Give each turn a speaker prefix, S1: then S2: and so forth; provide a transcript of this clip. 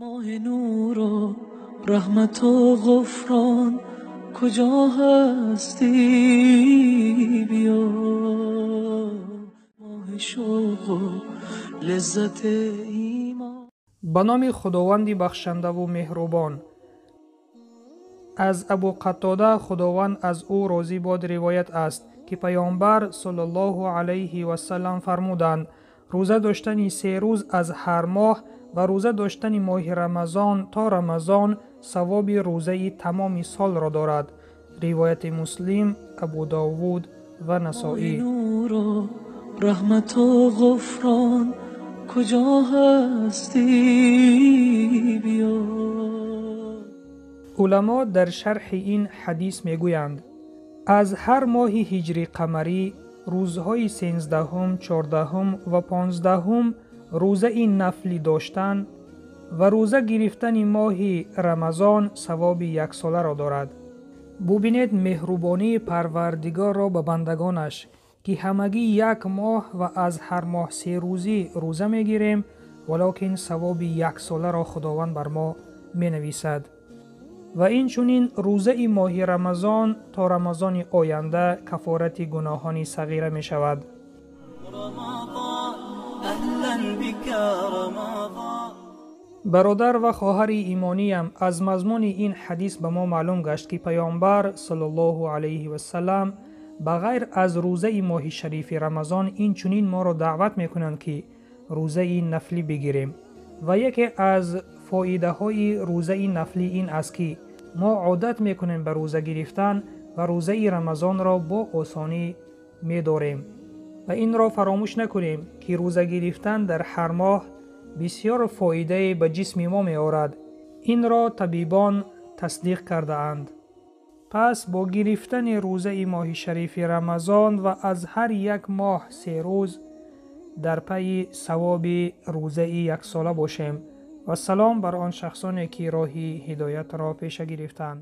S1: Моҳи нуру раҳмату ғуфрон, куҷо ҳастӣ биё. Моҳи шавқу лаззати имон.
S2: Ба номи Худованди бахшандаву меҳрубон. Аз Абу Қатода, Худованд аз ӯ розӣ бод, ривоят аст, ки Паёмбар саллаллоҳу алайҳи васаллам фармуданд: рӯза доштани 3 рӯз аз ҳар моҳ ва рӯза доштани моҳи Рамазон то Рамазон савоби рӯзаи тамоми солро дорад. Ривояти Муслим, Абу Довуд ва Насоӣ.
S1: Нуру раҳмату ғуфрон, куҷо ҳастӣ биё.
S2: Уламо дар шарҳи ин ҳадис мегӯянд: аз ҳар моҳи ҳиҷри қамарӣ рӯзҳои 13, 14 ва 15 рӯзаи нафлӣ доштан ва рӯза гирифтани моҳи Рамазон савоби яксоларо дорад. Бубинед меҳрубонии Парвардигорро ба бандагонаш, ки ҳамагӣ як моҳ ва аз ҳар моҳ 3 рӯзӣ рӯза мегирем, валокин савоби яксоларо Худованд бар мо менависад. Ва инчунин рӯзаи моҳи Рамазон то Рамазони оянда кафорати гуноҳони сағира мешавад. Бародар ва хоҳари имониям, аз мазмуни ин ҳадис ба мо маълум гашт, ки Паёмбар саллаллоҳу алайҳи вассалам ба ғайр аз рӯзаи моҳи шарифи Рамазон инчунин моро даъват мекунанд, ки рӯзаи нафлӣ бигирем. Ва яке аз фоидаҳои рӯзаи нафлӣ ин аст, ки мо одат мекунем ба рӯза гирифтан ва рӯзаи Рамазонро бо осонӣ медорем. Ва инро фаромӯш накунем, ки рӯза гирифтан дар ҳар моҳ бисёр фоидае ба ҷисми мо меорад. Инро табибон тасдиқ кардаанд. Пас бо гирифтани рӯзаи моҳи шарифи Рамазон ва аз ҳар як моҳ 3 рӯз дар пайи савоби рӯзаи яксола бошем. Ва салом бар он шахсоне, ки роҳи ҳидоятро пеша гирифтанд.